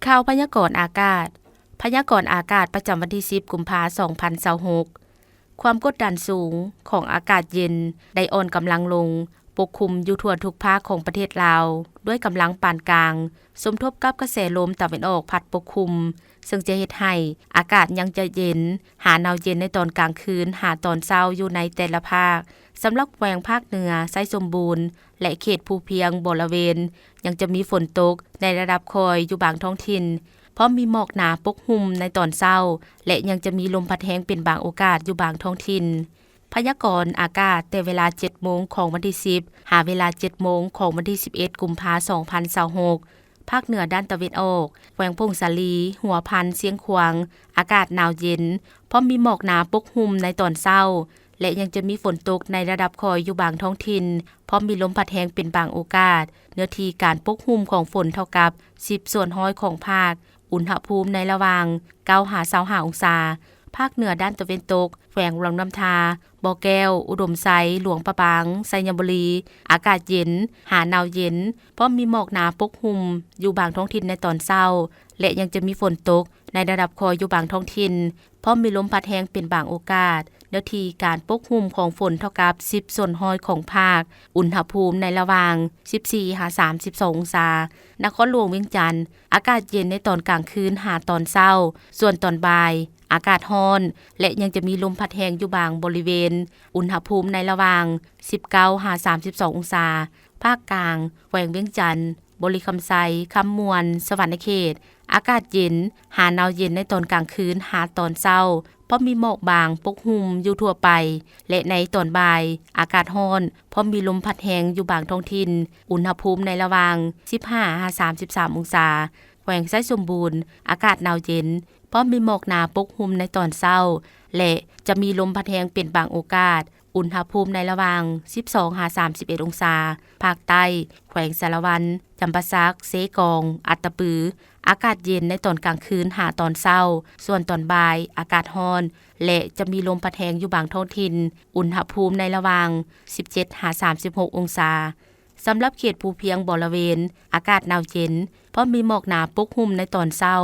ຂ່າວພະຍາກອນອາກາດ. ພະຍາກອນອາກາດປະຈຳວັນທີສິບ ກຸມພາ ສອງພັນຊາວຫົກ. ຄວາມກົດດັນສູງຂອງອາກາດເຢັນໄດ້ອ່ອນກຳລັງລົງ, ປົກຄຸມຢູ່ທົ່ວທຸກພາກຂອງປະເທດລາວ ດ້ວຍກຳລັງປານກາງ, ສົມທົບກັບກະແສລົມຕາເວັນອອກພັດປົກຄຸມ, ເຊິ່ງຈະເຮັດໃຫ້ອາກາດຍັງຈະເຢັນ ຫາໜາວເຢັນໃນຕອນກາງຄືນຫາຕອນເຊົ້າຢູ່ໃນແຕ່ລະພາກ. ສຳລັບແຂວງພາກເໜືອ ໄຊສົມບູນ ແລະ ເຂດພູພຽງບໍລະເວນ ຍັງຈະມີຝົນຕົກໃນລະດັບຄ່ອຍຢູ່ບາງທ້ອງຖິ່ນ, ພ້ອມມີໝອກໜາປົກຫຸ້ມໃນຕອນເຊົ້າ ແລະ ຍັງຈະມີລົມພັດແຮງເປັນບາງໂອກາດຢູ່ບາງທ້ອງຖິ່ນ. ພະຍາກອນອາກາດແຕ່ເວລາເຈັດໂມງຂອງວັນທີສິບ ຫາເວລາເຈັດໂມງຂອງວັນທີສິບເອັດ ກຸມພາ ສອງພັນຊາວຫົກ. ພາກເໜືອດ້ານຕາເວັນອອກ, ແຂວງຜົ້ງສາລີ, ຫົວພັນ, ຊຽງຂວາງ, ອາກາດໜາວເຢັນ, ພ້ອມມີໝອກໜາປົກຫຸ້ມໃນຕອນເຊົ້າ ແລະ ຍັງຈະມີຝົນຕົກໃນລະດັບຄ່ອຍຢູ່ບາງທ້ອງຖິ່ນ, ພ້ອມມີລົມພັດແຮງເປັນບາງໂອກາດ. ເນື້ອທີ່ການປົກຫຸ້ມຂອງຝົນເທົ່າກັບສິບສ່ວນຮ້ອຍຂອງພາກ, ອຸນຫະພູມໃນລະຫວ່າງເກົ້າຫາຊາວຫ້າອົງສາ. ພາກເໜືອດ້ານຕາເວັນຕົກ, ແຂວງຫຼວງນ້ຳທາ, ບໍ່ແກ້ວ, ອຸດົມໄຊ, ຫຼວງພະບາງ, ໄຊຍະບູລີ, ອາກາດເຢັນ ຫາໜາວເຢັນ, ພ້ອມມີໝອກໜາປົກຫຸ້ມຢູ່ບາງທ້ອງຖິ່ນໃນຕອນເຊົ້າ ແລະ ຍັງຈະມີຝົນຕົກໃນລະດັບຄ່ອຍຢູ່ບາງທ້ອງຖິ່ນ, ພ້ອມມີລົມພັດແຮງເປັນບາງໂອກາດ. ເນື້ອທີ່ການປົກຫຸ້ມຂອງຝົນເທົ່າກັບສິບສ່ວນຮ້ອຍຂອງພາກ, ອຸນຫະພູມໃນລະຫວ່າງສິບສີ່ຫາສາມສິບສອງອົງສາ. ນະຄອນຫຼວງວຽງຈັນ, ອາກາດເຢັນໃນຕອນກາງຄືນຫາຕອນເຊົ້າ, ສ່ວນຕອນບ່າຍ ອາກາດຮ້ອນ ແລະ ຍັງຈະມີລົມພັດແຮງຢູ່ບາງບໍລິເວນ, ອຸນຫະພູມໃນລະຫວ່າງສິບເກົ້າຫາສາມສິບສອງອົງສາ. ພາກກາງ, ແຂວງວຽງຈັນ, ບໍລິຄຳໄຊ, ຄຳມ່ວນ, ສະຫວັນນະເຂດ, ອາກາດເຢັນ ຫາໜາວເຢັນໃນຕອນກາງຄືນຫາຕອນເຊົ້າ, ພໍມີໝອກບາງປົກຫຸ້ມຢູ່ທົ່ວໄປ ແລະ ໃນຕອນບ່າຍ ອາກາດຮ້ອນ, ພ້ອມມີລົມພັດແຮງຢູ່ບາງທ້ອງຖິ່ນ, ອຸນຫະພູມໃນລະຫວ່າງສິບຫ້າຫາສາມສິບສາມອົງສາ. ແຂວງໄຊສົມບູນ ອາກາດໜາວເຢັນ, ພ້ອມມີໝອກໜາປົກຫຸ້ມໃນຕອນເຊົ້າ ແລະ ຈະມີລົມພັດແຮງເປັນບາງໂອກາດ, ອຸນຫະພູມໃນລະຫວ່າງສິບສອງຫາສາມສິບເອັດອົງສາ. ພາກໃຕ້ ແຂວງສາລະວັນ, ຈຳປາສັກ, ເຊກອງ, ອັດຕະປື, ອາກາດເຢັນໃນຕອນກາງຄືນຫາຕອນເຊົ້າ, ສ່ວນຕອນບ່າຍ ອາກາດຮ້ອນ ແລະ ຈະມີລົມພັດແຮງຢູ່ບາງທ້ອງຖິ່ນ, ອຸນຫະພູມໃນລະຫວ່າງສິບເຈັດຫາສາມສິບຫົກອົງສາ. ສຳລັບເຂດພູພຽງບໍລະເວນ ອາກາດໜາວເຢັນ, ພ້ອມມີໝອກໜາປົກຫຸ້ມໃນຕອນເຊົ້າ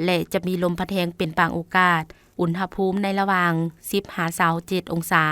ແລະ ຈະມີລົມພັດແຮງເປັນບາງໂອກາດ, ອຸນຫະພູມໃນລະຫວ່າງສິບຫາຊາວເຈັດອົງສາ.